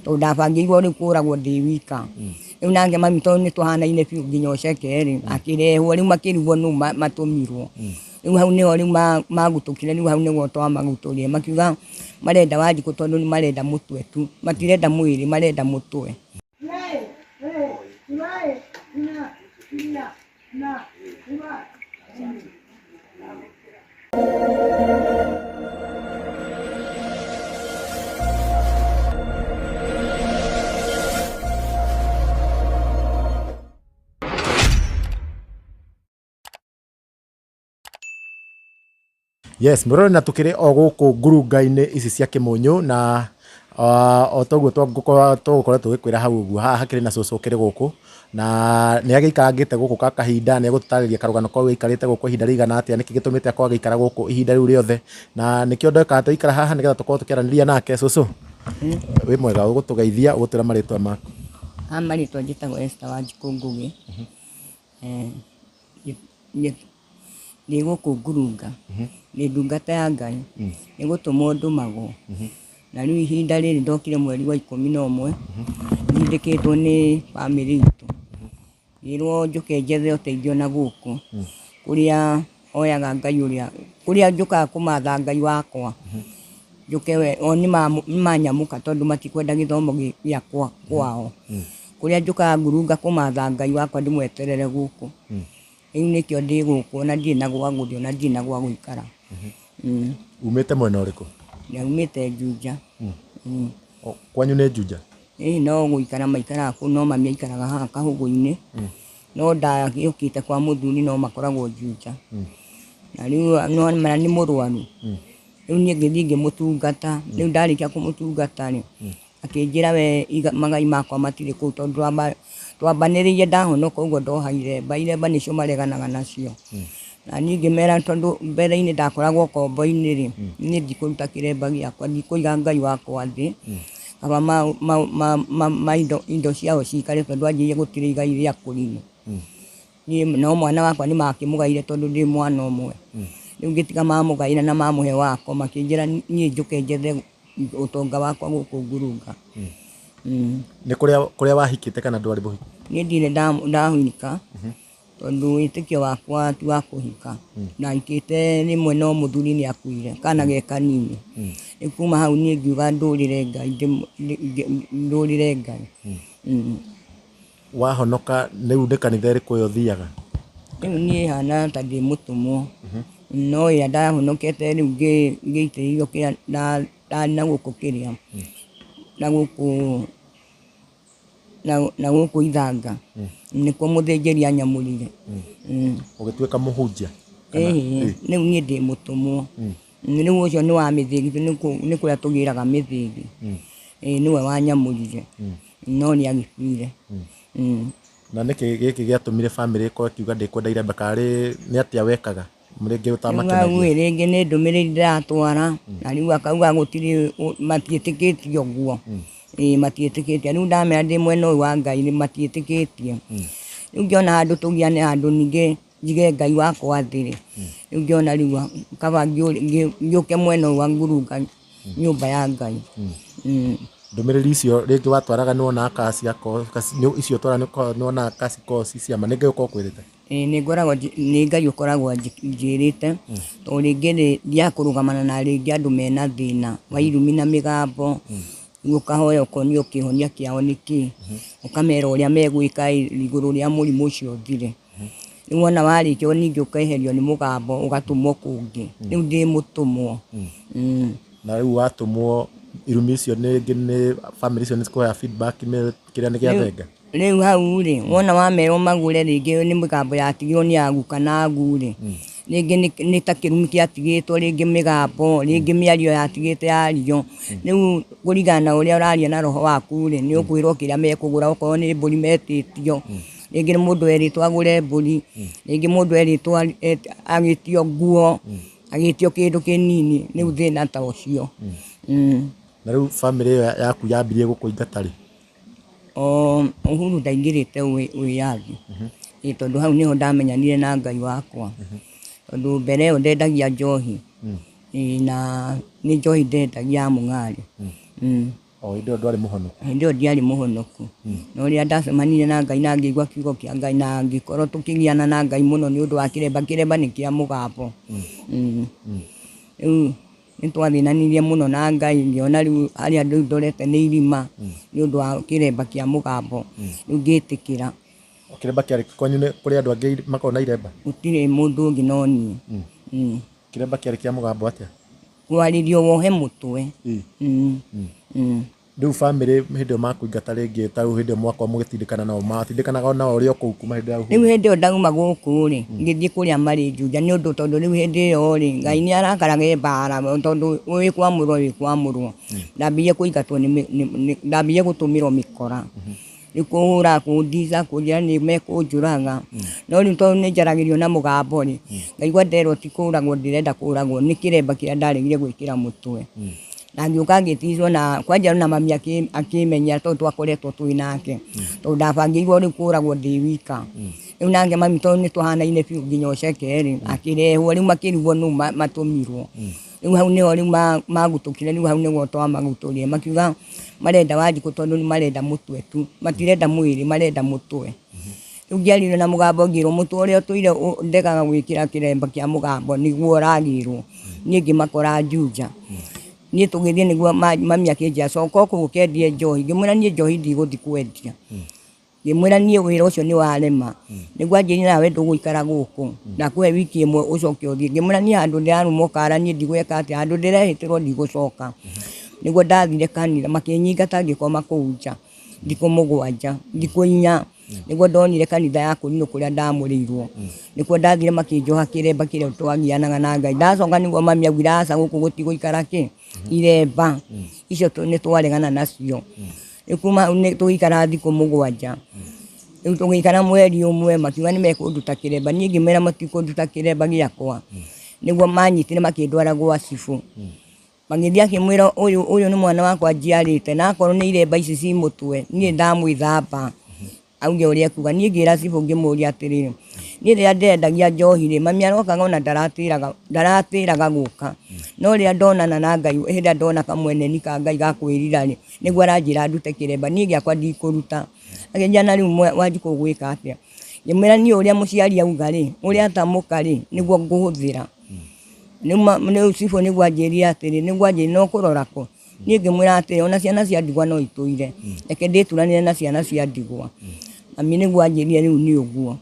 Tondũ ndabangĩirwo rĩu kũragwo ndĩ wika. Rĩu nake mami tondũ nĩ tũhanaine biũ nginya ũceke rĩ, akĩrehwo rĩu makĩrigwo nũ matũmirwo. Rĩu hau nĩho rĩu magutũkire, rĩu hau nĩho twamagutũrire, makiuga marenda Wanjikũ tondũ nĩ marenda mũtwe tu, matirenda mwĩrĩ, marenda mũtwe. Yes, mũrore na tũkĩrĩ o gũkũ ngurunga-inĩ ici cia Kĩmũnyũ na o toguo tũgũkorwo tũgĩkwĩra hau ũguo, haha hakĩrĩ na cũcũ ũkĩrĩ gũkũ na nĩ agĩikarangĩte gũkũ ga kahinda, nĩ egũtũtarĩria karũgano kau aikarĩte gũkũ ihinda rĩigana atĩa, nĩkĩ gĩtũmĩte akorwo agĩikara gũkũ ihinda rĩu rĩothe, na nĩkĩo ndeka twaikara haha nĩgetha tũkorwo tũkĩaranĩria nake. Cũcũ, wĩ mwega, ũgũtũgeithia ũgũtwĩra marĩtwa maku. Ha marĩtwa njĩtagwo Esther Wanjikũ Ngũgĩ. Ndĩ gũkũ ngurunga, ndĩ ndungata ya Ngai, nĩ gũtũmwo ndũmagwo. Na rĩu ihinda rĩrĩ ndokire mweri wa 11, ndindĩkĩtwo nĩ bamĩrĩ itũ, ngĩrwo njũke njethe ũteithio na gũkũ, kũrĩa hoyaga Ngai ũrĩa, kũrĩa njũkaga kũmatha Ngai wakwa, njũke we, o nĩ manyamũka tondũ matikwenda gĩthomo gĩakwa kwao. Kũrĩa njũkaga ngurunga kũmatha Ngai wakwa ndĩmweterere gũkũ. Rĩu nĩkĩo ndĩ gũkũ ona ndirĩ na gwa gũthiĩ ona ndirĩ na gwa gũikara. Umĩte mwena ũrĩkũ? Ndaumĩte Juja. Kwanyu nĩ Juja? Ĩĩ no gũikara maikaraga kũu, no mami aikaraga haha Kahũgũ-inĩ. No ndagĩũkĩte kwa mũthuri no makoragwo Juja. Na rĩu nĩwona nĩ mũrwaru. Rĩu niĩ ngĩthiĩ ngĩmũtungata, rĩu ndarĩkia kũmũtungata rĩ, akĩnjĩra we iga magai makwa matirĩ kũu tondũ twambanĩrĩirie ndahonoka ũguo ndoha iremba, iremba nĩcio mareganaga nacio. Na niĩ ngĩmera tondũ mbere-inĩ ndakoragwo ngombo-inĩ rĩ, niĩ ndikũruta kĩremba gĩakwa, ndikũiga Ngai wakwa thĩ, kaba indo ciao cikare tondũ anjĩrire gũtirĩ igai rĩa kũrinũ. Niĩ no mwana wakwa nĩ makĩmũgaire tondũ ndĩ mwana ũmwe. Rĩu ngĩtiga mamũgaĩra na mamũhe wakwa makĩnjĩra niĩ njũke njethe ũtonga wakwa gũkũ ngurunga. Nĩ kũrĩa kũrĩa wahikĩte kana ndwarĩ mũhiku? Niĩ ndirĩ ndahika tondũ wĩtĩkio wakwa ti wa kũhika. Ndahikĩte rĩmwe no mũthuri nĩ akuire kana ge kanini. Rĩu kuma hau niĩ ngiuga ndũrĩre Ngai ndũrĩre Ngai. Wahonoka rĩu nĩ kanitha ĩrĩkũ ĩyo ũthiaga? Rĩu niĩ hana ta ndĩ mũtũmwo, no ĩrĩa ndahonokete rĩu ngĩitĩrĩrio kĩrĩa ndarĩ na gũkũ kĩrĩa, na gũkũ na gũkũ Ithanga, nĩkuo mũthĩnjĩri anyamũrire. Ũgĩtuĩka mũhunjia? Ĩĩ, rĩu niĩ ndĩ mũtũmwo. Rĩu ũcio nĩ wa mĩthĩgi, nĩ kũrĩa tũgĩraga mĩthĩgi. Ĩĩ nĩwe wanyamũrire. No nĩ agĩkuire. Na nĩkĩ gĩkĩ gĩatũmire bamĩrĩ ĩkorwo ĩkiuga ndĩkwenda iremba karĩ nĩ atĩa wekaga rĩngĩ ũtamakenagia? Rĩu rĩngĩ nĩ ndũmĩrĩri ndĩratwara na rĩu akauga gũtirĩ matiĩtĩkĩtie ũguo. Ĩĩ matiĩtĩkĩtie. Rĩu ndamera ndĩ mwena ũyũ wa Ngai matiĩtĩkĩtie. Rĩu ngĩona handũ tũgiane handũ ningĩ njige Ngai wakwa thĩ rĩ, rĩu ngĩona rĩu kaba ngĩũke mwena ũyũ wa ngurunga nyũmba ya Ngai. Ndũmĩrĩri icio rĩngĩ watwaraga nĩ wonaga ka ciakorwo icio ũtwaraga nĩ wonaga ka cikoragwo ci cia ma, nĩ Ngai ũkoragwo akwĩrĩte? Ĩĩ nĩ ngoragwo nĩ Ngai ũkoragwo anjĩrĩte, tondũ rĩngĩ nĩ thiaga kũrũgamana na rĩngĩ andũ mena thĩna wa irumi na mĩgambo, rĩu ũkahoya ũkonio kĩhonia kĩao nĩ kĩĩ, ũkamera ũrĩa megwĩka igũrũ rĩa mũrimũ ũcio ũthire. Rĩu wona warĩkia ningĩ ũkeherio nĩ mũgambo ũgatũmwo kũngĩ, rĩu ndĩ mũtũmwo. Na rĩu watũmwo irumi icio rĩngĩ nĩ bamĩrĩ icio nĩ cikũheaga feedback kĩrĩa nĩ gĩathenga? Rĩu hau rĩ, wona wamerwo magũre rĩngĩ nĩ mĩgambo yatigirwo nĩ aguka na agu rĩ, rĩngĩ nĩ ta kĩrumi gĩatigĩtwo, rĩngĩ mĩgambo, rĩngĩ mĩario yatigĩte yario, rĩu kũringana na ũrĩa ũraria na roho waku rĩ, nĩ ũkwĩrwo kĩrĩa mekũgũra, okorwo nĩ mbũri metĩtio, rĩngĩ nĩ mũndũ erĩtwo agũre mbũri, rĩngĩ mũndũ erĩtwo agĩtio nguo, agĩtio kĩndũ kĩnini, rĩu thĩna ta ũcio. Na rĩu bamĩrĩ ĩyo yaku yambirie gũkũingata rĩ? O Uhuru ndaingĩrĩte wĩyathi, ĩĩ tondũ hau nĩho ndamenyanire na Ngai wakwa, tondũ mbere ĩyo ndendagia njohi, ĩĩ na nĩ njohi ndendagia ya mũng'arĩ. O hĩndĩ ĩyo ndwarĩ mũhonoku? Hĩndĩ ĩyo ndiarĩ mũhonoku. No rĩrĩa ndacemanirie na Ngai na ngĩigua kiugo kĩa Ngai na ngĩkorwo tũkĩgiana na Ngai mũno nĩ ũndũ wa kĩremba, kĩremba nĩ kĩa mũgambo. Rĩu nĩ twathĩnanirie mũno na Ngai, ngĩona rĩu harĩa rĩu ndorete nĩ irima nĩ ũndũ wa kĩremba kĩa mũgambo. Rĩu ngĩtĩkĩra. Kĩremba kĩarĩ kwanyu nĩ kũrĩ andũ angĩ makoragwo na iremba? Gũtirĩ mũndũ ũngĩ no niĩ. Kĩremba kĩarĩ kĩa mũgambo atĩa? Kwarĩrio wohe mũtwe. Rĩu bamĩrĩ hĩndĩ ĩyo makũingata rĩngĩ ta rĩu hĩndĩ ĩyo mwakorwo mũgĩtindĩkana nao matindĩkanaga nao ũrĩ o kũu kuma hĩndĩ ya Rĩu uhuru? Hĩndĩ ĩyo ndauma gũkũ rĩ, ngĩthiĩ kũrĩa marĩ Juja nĩ ũndũ tondũ rĩu hĩndĩ ĩyo rĩ, Ngai nĩ arakaraga mbara tondũ wĩ kwamũrwo wĩ kwamũrwo. Ndambirie kũingatwo nĩ ndambirie gũtũmĩrwo mĩkora. Rĩu kũhũra kũndica kũnjĩra nĩ mekũnjũraga. No rĩu tondũ nĩ njaragĩrio na mũgambo rĩ, ngaigua nderwo ti kũragwo ndĩrenda kũragwo nĩ kĩremba kĩrĩa ndaregire gwĩkĩra mũtwe. Na ngĩũka ngĩticwo na kwanja na mami akĩmenya tondũ twakoretwo twĩ nake. Tondũ ndabangĩirwo rĩu kũragwo ndĩ wika. Rĩu nake mami tondũ nĩ tũhanaine biũ nginya ũceke rĩ, akĩrehwo rĩu makĩrigwo nũ matũmirwo. Rĩu hau nĩho rĩu magutũkire, rĩu hau nĩho twamagutũrire makiuga marenda Wanjikũ tondũ nĩ marenda mũtwe tu, matirenda mwĩrĩ marenda mũtwe. Rĩu ngĩarire na mũgambo ngĩrwo mũtwe ũrĩa ũtũire ndegaga gwĩkĩra kĩremba kĩa mũgambo nĩguo ũragĩrwo. Niĩ ngĩmakora Juja. Niĩ tũgĩthiĩ nĩguo mami akĩnjĩra coka o kũu ũkendie njohi. Ngĩmwĩra niĩ njohi ndigũthiĩ kwendia. Ngĩmwĩra niĩ wĩra ũcio nĩ warema. Nĩguo anjĩrire nawe ndũgũikara gũkũ. Ndakũhe wiki ĩmwe ũcoke ũthiĩ. Ngĩmwĩra niĩ handũ ndĩrarũmwo kara niĩ ndigwĩka atĩa, handũ ndĩrehĩtĩrwo ndigũcoka. Nĩguo ndathire kanitha makĩnyingata ngĩkoma kũu nja thikũ 7, thikũ 4. Nĩguo ndonire kanitha ya Kũrinũ kũrĩa ndamũrĩirwo. Nĩkuo ndathire makĩnjoha kĩremba kĩrĩa twagianaga na Ngai. Ndacoka nĩguo mami augire aca gũkũ gũtigũikara kĩ iremba icio nĩ twaregana nacio. Rĩu kuma hau nĩ tũgĩikara thikũ 7. Rĩu tũgĩikara mweri ũmwe makiuga nĩ mekũnduta kĩremba. Niĩ ngĩmera matikũnduta kĩremba gĩakwa. Nĩguo manyitire makĩndwara gwa cibũ. Magĩthiĩ akĩmwĩra ũyũ ũyũ nĩ mwana wakwa njiarĩte na akorwo nĩ iremba ici ci mũtwe niĩ ndamwĩthamba auge ũrĩa ekuga. Niĩ ngĩra cibũ ngĩmũria atĩrĩrĩ, niĩ rĩrĩa ndĩrendagia njohi rĩ, mami arokaga ona ndaratĩraga gũka. No rĩrĩa ndonana na Ngai, hĩndĩ ĩrĩa ndona kamweneni ka Ngai ga kwĩrira rĩ, nĩguo aranjĩra ndute kĩremba, niĩ gĩakwa ndikũruta. Akĩnjĩra na rĩu Wanjikũ ũgwĩka atĩa? Ngĩmwĩra niĩ ũrĩa mũciari auga rĩ, ũrĩa atamũka rĩ, nĩguo ngũhũthĩra. Rĩu cibũ nĩguo anjĩrire atĩrĩ, nĩguo anjĩrire no kũrora kũ? Niĩ ngĩmwĩra atĩrĩ, ona ciana cia ndigwa no itũire, reke ndĩturanĩre na ciana cia ndigwa. Mami nĩguo anjĩrire rĩu nĩ ũguo.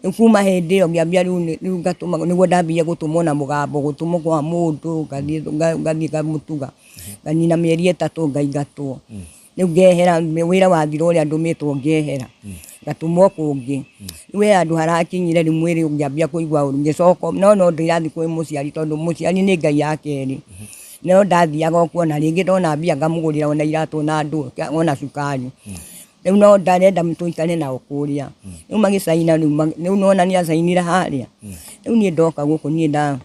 Rĩu kuma hĩndĩ ĩyo ngĩambia rĩu rĩu ngatũma nĩguo ndambirie gũtũmwo na mũgambo, gũtũmwo kwa mũndũ, ngathiĩ ngamũtuga. Nganina mĩeri 3 ngaingatwo. Rĩu ngehera, wĩra wathira ũrĩa ndũmĩtwo ngehera, ngatũmwo kũngĩ. Rĩu he handũ harakinyire rĩu mwĩrĩ ũngĩambia kũigua ũru, ngĩcoka no no ndĩrathiĩ kwĩ mũciari tondũ mũciari nĩ Ngai ya kerĩ. No ndathiaga o kuona rĩngĩ ndona mbia ngamũgũrĩra ona iratũ ona ndũ ona cukari. Rĩu no ndarenda tũikare nao kũrĩa. Rĩu magĩcaina rĩu nĩwona nĩ acainire harĩa. Rĩu niĩ ndoka gũkũ niĩ nda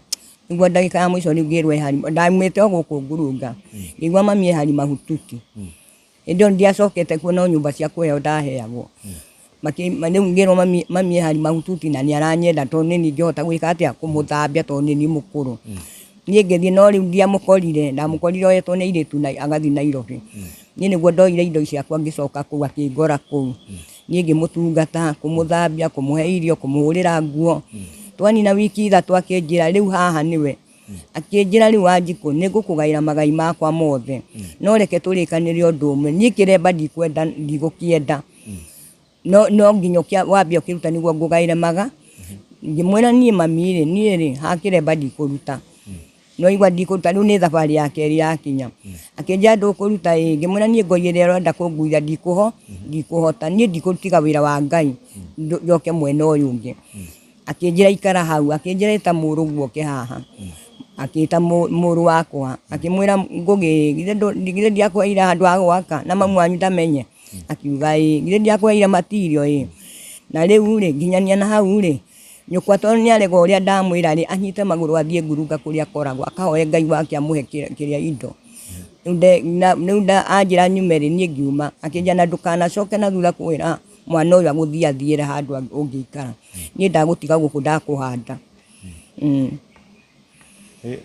nĩguo ndagĩka ya mũico rĩu ngĩrwo ĩ harĩ ndaumĩte o gũkũ ngurunga. Ngĩigua mami e harĩ mahututi. Hĩndĩ ĩyo ndiacokete kuo no nyũmba cia kũheo ndaheagwo. Rĩu ngĩrwo mami e harĩ mahututi na nĩ aranyenda tondũ nĩ niĩ ingĩhota gwĩka atĩa kũmũthambia tondũ nĩ niĩ mũkũrũ. Niĩ ngĩthiĩ no rĩu ndiamũkorire, ndamũkorire oyetwo nĩ airĩtu agathiĩ Nairobi. Niĩ nĩguo ndoire indo ciakwa ngĩcoka kũu akĩngora kũu. Niĩ ngĩmũtungata, kũmũthambia, kũmũhe irio, kũmũhũrĩra nguo. Twanina wiki 3 akĩnjĩra rĩu haha nĩwe. Akĩnjĩra rĩu Wanjikũ nĩ ngũkũgaĩra magai makwa mothe. No reke tũrĩkanĩre ũndũ ũmwe, niĩ kĩremba ndikwenda ndigũkĩenda. No nginya wambie ũkĩruta nĩguo ngũgaĩre maga. Ngĩmwĩra niĩ mami rĩ, niĩ rĩ, ha kĩremba ndikũruta. No igua ndikũruta rĩu nĩ thabarĩ ya kerĩ yakinya. Akĩnjĩra ndũkũruta ĩ, ngĩmwĩra niĩ ngoi ĩrĩa ũrenda kũnguithia ndikũhota, niĩ ndikũtiga wĩra wa Ngai njoke mwena ũyũ ũngĩ. Akĩnjĩra ikara hau, akĩnjĩra ĩta mũrũguo oke haha. Akĩĩta mũrũ wakwa, akĩmwĩra Ngũgĩ, githĩ ndiakũheire handũ ha gwaka na mamu wanyu ndamenye? Akiuga ĩ, githĩ ndiakũheire matirio ĩ. Na rĩu rĩ, nginyania na hau rĩ, nyũkwa tondũ nĩ arega ũrĩa ndamwĩra rĩ, anyite magũrũ athiĩ ngurunga kũrĩa akoragwo, akahoe Ngai wake amũhe kĩrĩa indo. Rĩu anjĩra nyume rĩ, niĩ ngiuma. Akĩnjĩra na ndũkanacoke na thutha kwĩra mwana ũyũ agũthiĩ athiĩre handũ ũngĩikara. Niĩ ndagũtiga gũkũ ndakũhanda.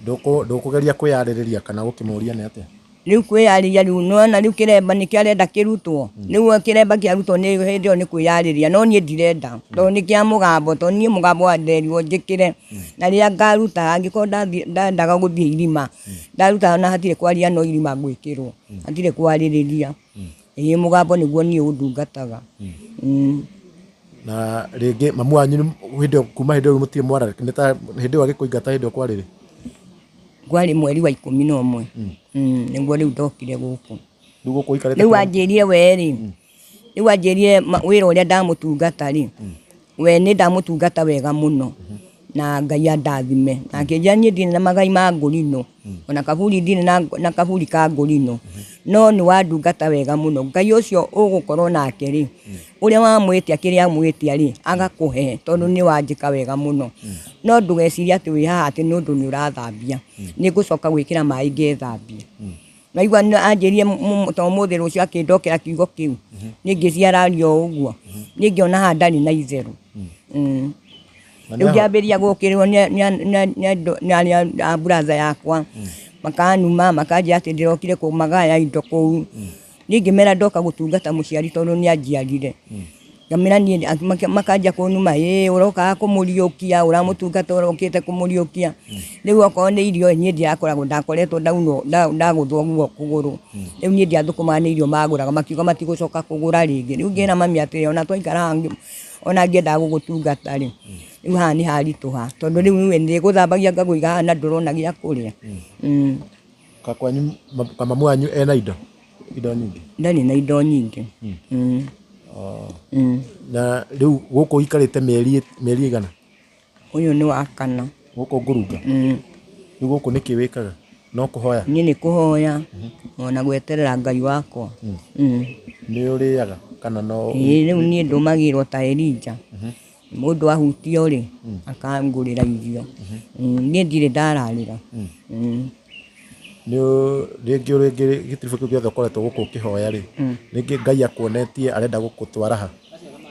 Ndũkũgeria kwĩyarĩrĩria kana gũkĩmũria nĩ atĩa? Rĩu kwĩyarĩria rĩu nĩwona rĩu kĩremba nĩkĩo arenda kĩrutwo. Rĩu kĩremba kĩarutwo nĩ hĩndĩ ĩyo nĩ kwĩyarĩria no niĩ ndirenda tondũ nĩ kĩa mũgambo tondũ niĩ mũgambo nderirwo njĩkĩre na rĩrĩa ngaruta angĩkorwo ndendaga gũthiĩ irima ndaruta ona hatirĩ kwaria no irima ngwĩkĩrwo hatirĩ kwarĩrĩria. Ĩĩ mũgambo nĩguo niĩ ũndungataga. Na rĩngĩ mamu wanyu hĩndĩ ĩyo kuma hĩndĩ ĩyo mũtirĩ mwara nĩ ta hĩndĩ ĩyo agĩkũingata hĩndĩ ĩyo kwarĩ rĩ? Kwarĩ mweri wa 11. Nĩguo rĩu ndokire gũkũ. Rĩu gũkũ ũikarĩte Rĩu anjĩrire we rĩ, rĩu anjĩrire wĩra ũrĩa ndamũtungata rĩ, we nĩ ndamũtungata wega mũno na Ngai andathime. Na akĩnjĩra niĩ ndirĩ na magai ma ngũrinũ, ona kaburi ndirĩ na kaburi ka ngũrinũ, no nĩ wandungata wega mũno. Ngai ũcio ũgũkorwo nake rĩ, ũrĩa wamwĩtia kĩrĩa amwĩtia rĩ, agakũhe tondũ nĩ wanjĩka wega mũno. No ndũgecirie atĩ wĩ haha atĩ nĩ ũndũ nĩ ũrathambia, nĩ ngũcoka gwĩkĩra maĩ ngethambia. Naigua anjĩrire ta ũmũthĩ rũciũ akĩndokera kiugo kĩu, niĩ ngĩciara araria o ũguo, niĩ ngĩona haha ndarĩ na itherũ. Rĩu ngĩambĩrĩria gũkĩrĩrwo nĩ arĩa a brother yakwa, makanuma makanjĩra atĩ ndĩrokire kũmagaya indo kũu. Niĩ ngĩmera ndoka gũtungata mũciari tondũ nĩ anjiarire. Ngamera niĩ makanjia kũnuma, ĩĩ ũrokaga kũmũriũkia, ũramũtungata ũrokĩte kũmũriũkia. Rĩu okorwo nĩ irio niĩ ndirakoragwo ndakoretwo ndaunwo ndagũthwo guo kũgũrũ. Rĩu niĩ ndiathũkũmaga nĩ irio magũraga makiuga matigũcoka kũgũra rĩngĩ. Rĩu ngĩra mami atĩrĩ ona twaikara haha ona ngĩendaga gũgũtungata rĩ, rĩu haha nĩ haritũha tondũ rĩu we ndĩgũthambagia ngakũiga haha na ndũrona gĩa kũrĩa. Ka kwanyu ka mamu wanyu ena indo indo nyingĩ? Ndarĩ na indo nyingĩ. Na rĩu gũkũ ũikarĩte mĩeri mĩeri ĩigana? Ũyũ nĩ wa kana. Gũkũ ngurunga? Rĩu gũkũ nĩkĩ wĩkaga? No kũhoya? Niĩ nĩ kũhoya ona gweterera Ngai wakwa. Nĩ ũrĩaga kana no? Ĩĩ rĩu niĩ ndũmagĩrwo ta Elijah. Mũndũ ahutio rĩ, akangũrĩra irio. Niĩ ndirĩ ndararĩra. Nĩ rĩngĩ rĩngĩ gĩtiribũ kĩu gĩothe ũkoretwo gũkũ ũkĩhoya rĩ, rĩngĩ Ngai akuonetie arenda gũgũtwara ha?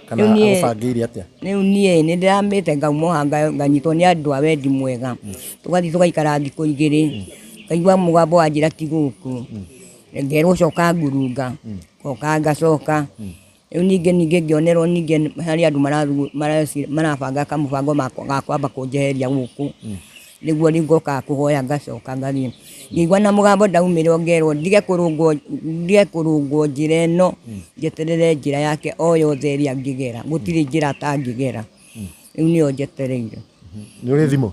Kana agũbangĩire atĩa? Rĩu niĩ nĩ ndĩramĩte ngauma haha nganyitwo nĩ andũ a wendi mwega. Tũgathiĩ tũgaikara thikũ igĩrĩ, ngaigua mũgambo wanjĩra ti gũkũ. Ngerwo coka ngurunga, ngoka ngacoka. Rĩu ningĩ ningĩ ngĩonerwo ningĩ harĩ andũ marabanga kamũbango ga kwamba kũnjeheria gũkũ, nĩguo rĩu ngokaga kũhoya ngacoka ngathiĩ. Ngĩigua na mũgambo ndaumĩrwo ngerwo ndige kũrũngwo ndige kũrũngwo njĩra ĩno, njeterere njĩra yake o yothe ĩrĩa angĩgera, gũtirĩ njĩra atangĩgera. Rĩu nĩyo njetereire. Nĩ ũrĩ thimũ?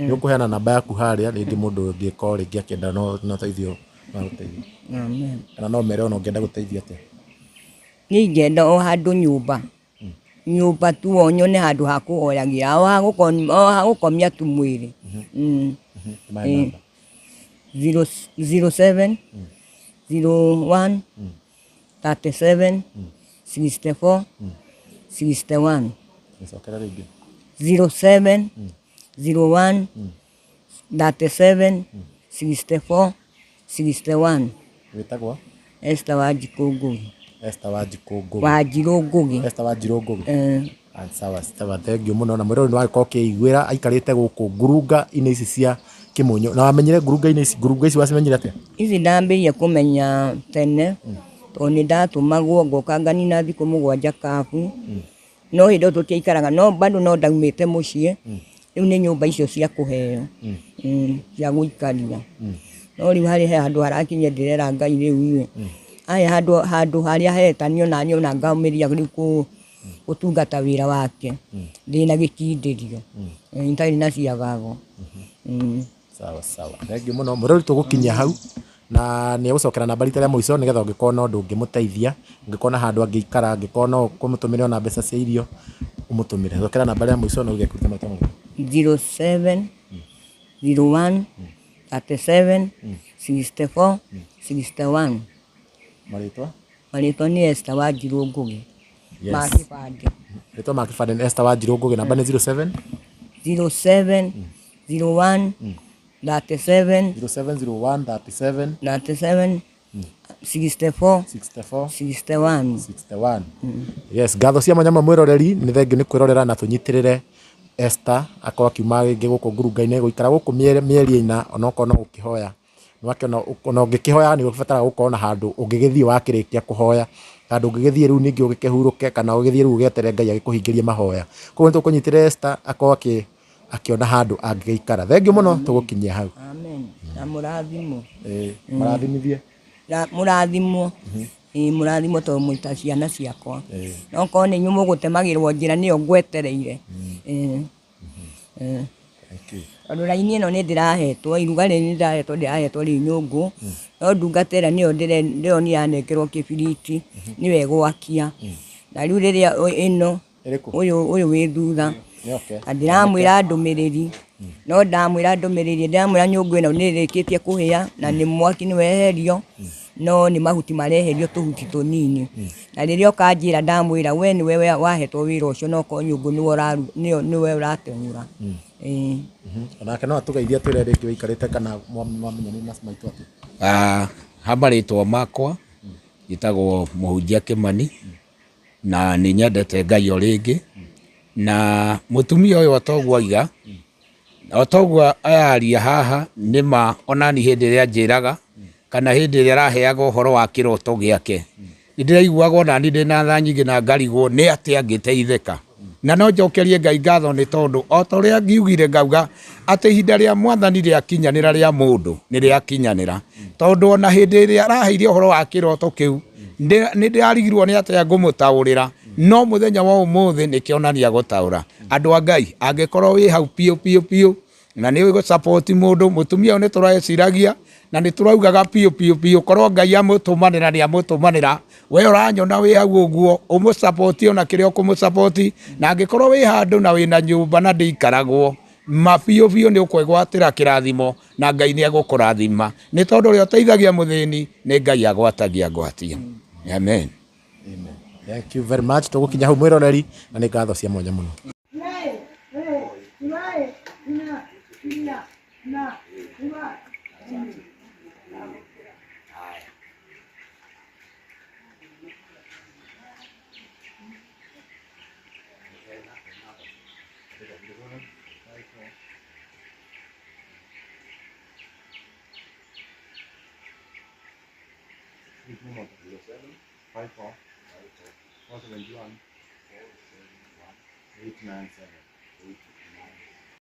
Nĩ ũkũheana namba yaku harĩa rĩngĩ mũndũ ũngĩkorwo rĩngĩ akĩenda no ũteithio no agũteithie. Amen. Kana no mere ona ũngĩenda gũteithio atĩa? Niĩ ingĩenda o handũ nyũmba, nyũmba tu o nyone handũ ha kũhoyagĩra, o ha gũkomia tu mwĩrĩ. Mahe namba. 07 01 37 64 61. Cokera rĩngĩ. 07 01 37 64 61. Wĩtagwo? Esther Wanjikũ Ngũgĩ. Esther Wanjikũ Ngũgĩ. Wanjirũ Ngũgĩ. Esther Wanjirũ Ngũgĩ. Sawa sawa, thengiũ mũno. Na mwĩroreri nĩ wagĩkorwo ũkĩiguĩra aikarĩte gũkũ ngurunga-inĩ ici cia Kĩmũnyũ. Na wamenyire ngurunga-inĩ ici, ngurunga ici wacimenyire atĩa? Ici ndambĩrĩirie kũmenya tene tondũ nĩ ndatũmagwo ngoka nganina thikũ 7 kabu. No hĩndĩ ĩyo tũtiaikaraga, no bado no ndaumĩte mũciĩ. Rĩu nĩ nyũmba icio cia kũheo, cia gũikaria. No rĩu harĩ he handũ harakinya ndĩrera Ngai rĩu ĩ, aya handũ harĩa hetanio na niĩ ona ngaumĩria rĩu gũtungata wĩra wake, ndĩna gĩkindĩrio, itarĩ na ciagago. Sawa sawa, thengiũ mũno. Mwĩroreri tũgũkinyia hau na nĩ egũcokera namba rita rĩa mũico nĩgetha ũngĩkorwo na ũndũ ũngĩmũteithia, ũngĩkorwo na handũ angĩikara, angĩkorwo no ũmũtũmĩre ona mbeca cia irio, ũmũtũmĩre. Cokera namba rĩa mũico na uge kũruta marĩtwa maku. 07 01 37 64 61. Marĩtwa? Marĩtwa nĩ Esther Wanjirũ Ngũgĩ. Yes. Ma kĩbandĩ. Rĩtwa ma kĩbandĩ nĩ Esther Wanjirũ Ngũgĩ, namba nĩ 07 07 01 37 0701 37 37 64 64 61. 61. Yes, ngatho cia mwanya mũno mwĩroreri, nĩ thengiũ nĩ kwĩrorera na tũnyitĩrĩre Esther akorwo akiuma rĩngĩ gũkũ ngurunga-inĩ gũikara gũkũ mĩeri 4 onokorwo no gũkĩhoya. Nĩwakĩona ona ũngĩkĩhoya nĩ ũbataraga gũkorwo na handũ ũngĩgĩthiĩ wakĩrĩkia kũhoya, handũ ũngĩgĩthiĩ rĩu ningĩ ũgĩkĩhurũke kana ũgĩthiĩ rĩu ũgĩeterere Ngai agĩkũhingĩrie mahoya. Koguo nĩ tũkũnyitĩrĩra Esther akorwo akĩona handũ angĩgĩikara. Thengiũ mũno, tũgũkinyia hau. Amen. Na mũrathimwo. Ĩĩ, marathimithie. Mũrathimwo. Ĩĩ, mũrathimwo tondũ mwĩ ta ciana ciakwa. No korwo nĩ inyuĩ mũgũtemagĩrwo njĩra nĩyo ngwetereire. Ĩĩ. Ĩĩ. Tondũ raini ĩno nĩ ndĩrahetwo, iruga rĩrĩ nĩ ndĩrahetwo, ndĩrahetwo rĩ nyũngũ, no ndungata ĩrĩa nĩyo ndĩronire yanengerwo kĩbiriti, nĩyo ĩgwakia. Na rĩu rĩrĩa ĩno, Ĩrĩkũ? ũyũ wĩ thutha. Nĩ okay. Na ndĩramwĩra ndũmĩrĩri, no ndamwĩra ndũmĩrĩri, ndĩramwĩra nyũngũ ĩno nĩ ĩrĩkĩtie kũhĩa, na nĩ mwaki nĩ weherio, no nĩ mahuti mareherio tũhuti tũnini. Na rĩrĩa ũkanjĩra ndamwĩra we nĩwe wahetwo wĩra ũcio, no korwo nyũngũ nĩwe ũrateng'ũra. Ĩĩ. Onake no atũgeithie atwĩre rĩngĩ wĩikarĩte kana mwamenyanire na maitũ atĩa? Ha marĩtwa makwa njĩtagwo Mũhunjia Kĩmani na nĩ nyendete Ngai o rĩngĩ, na mũtumia ũyũ o toguo aiga, o toguo araria haha nĩ ma onani hĩndĩ ĩrĩa anjĩraga kana hĩndĩ ĩrĩa araheaga ũhoro wa kĩroto gĩake, nĩ ndĩraiguaga onani ndĩna tha nyingĩ na ngarigwo nĩ atĩa ngĩteithĩka. Na no njokerie Ngai ngatho nĩ tondũ o ta ũrĩa ngiugire ngauga atĩ ihinda rĩa mwathani rĩakinyanĩra rĩa mũndũ nĩ rĩakinyanĩra, tondũ ona hĩndĩ ĩrĩa araheire ũhoro wa kĩroto kĩu nĩ ndĩrarigirwo nĩ atĩa ngũmũtaũrĩra, no mũthenya wa ũmũthĩ nĩkĩonania gũtaũra. Andũ a Ngai, angĩkorwo wĩ hau piũ piũ piũ na nĩ ũgũ support mũndũ, mũtumia ũyũ nĩ tũreciragia na nĩ tũraugaga piũ piũ piũ, korwo Ngai amũtũmanĩra nĩ amũtũmanĩra. We ũranyona wĩ hau ũguo ũmũ support ona kĩrĩa ũkũmũ support, na angĩkorwo wĩ handũ na wĩna nyũmba na ndĩikaragwo ma biũ biũ nĩ ũkwĩgwatĩra kĩrathimo na Ngai nĩ egũkũrathima, nĩ tondũ ũrĩa ũteithagia mũthĩni nĩ Ngai agwatagia ngwatia. Amen. Amen. Thank you very much. Tũgũkinya hau mwĩroreri na nĩ ngatho cia mwanya mũno.